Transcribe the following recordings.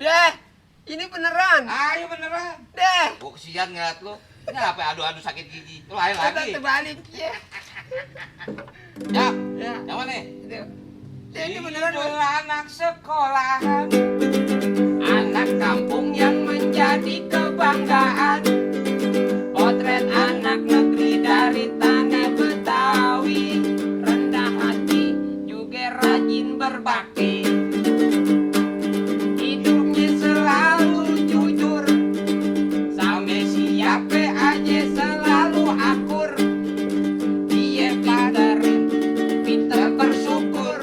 Deh, ini beneran. Ayo beneran. Deh. Gua kesian ngeliat lu. Ini apa adu-adu sakit gigi. Lu lain Kita lagi. terbalik. Ya. Ya. Ya. Yang mana? Deh. Deh, ini beneran. Idul anak sekolahan. Anak kampung yang menjadi kebanggaan. Potret anak negeri dari tanah Betawi. Rendah hati juga rajin berbakti. Hidupnya selalu jujur. Sampai siapa aja selalu akur. Dia pinter bersyukur.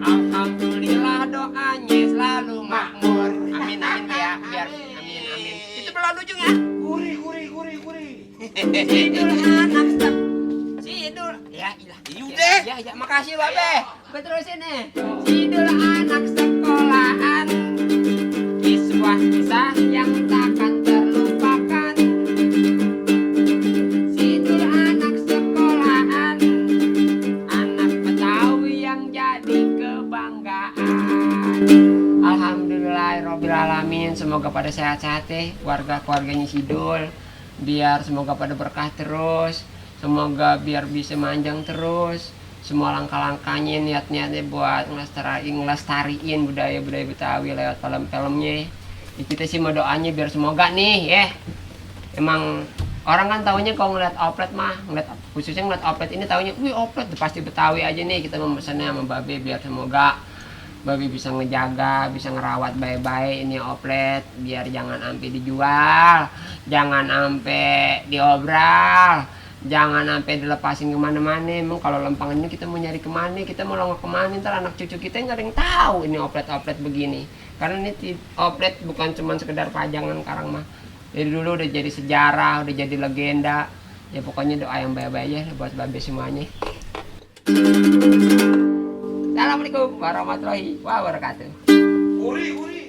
Alhamdulillah doanya selalu makmur. Amin amin ya, biar amin amin. Itu belum ujung ya. Gurih. Sidul anak Sidul. Ya, ilah. Yaudah. Ya, makasih Babe. Gue terusin nih. Sidul anak sekolahan. Kisah kisah yang takkan terlupakan. Sidul anak sekolahan. Anak Betawi yang jadi kebanggaan. Alhamdulillahirobbilalamin. Semoga pada sehat-sehat ya keluarganya Sidul. Biar semoga pada berkah terus. Semoga biar bisa manjang terus. Semua langkah-langkahnya niat-niatnya buat ngelestariin budaya-budaya Betawi lewat film-filmnya. Ya, kita sih mau doanya biar semoga nih ya. Emang orang kan taunya kalau ngeliat oplet mah, khususnya ngeliat oplet ini taunya, wih oplet pasti Betawi aja nih. Kita memesannya sama Babe biar semoga Babe bisa ngejaga, bisa ngerawat baik-baik ini oplet biar jangan sampai dijual, jangan sampai diobral, jangan sampai dilepasin kemana-mana. Emang kalau lempangan ini kita mau nyari kemana, kita mau longok kemana, ntar anak cucu kita nggak ada yang tahu ini oplet-oplet begini. Karena ini oplet bukan cuma sekedar pajangan karang mah. Dari dulu udah jadi sejarah, udah jadi legenda. Ya pokoknya doa yang baik-baik aja buat Babe semuanya. Assalamualaikum warahmatullahi wabarakatuh. Gurih.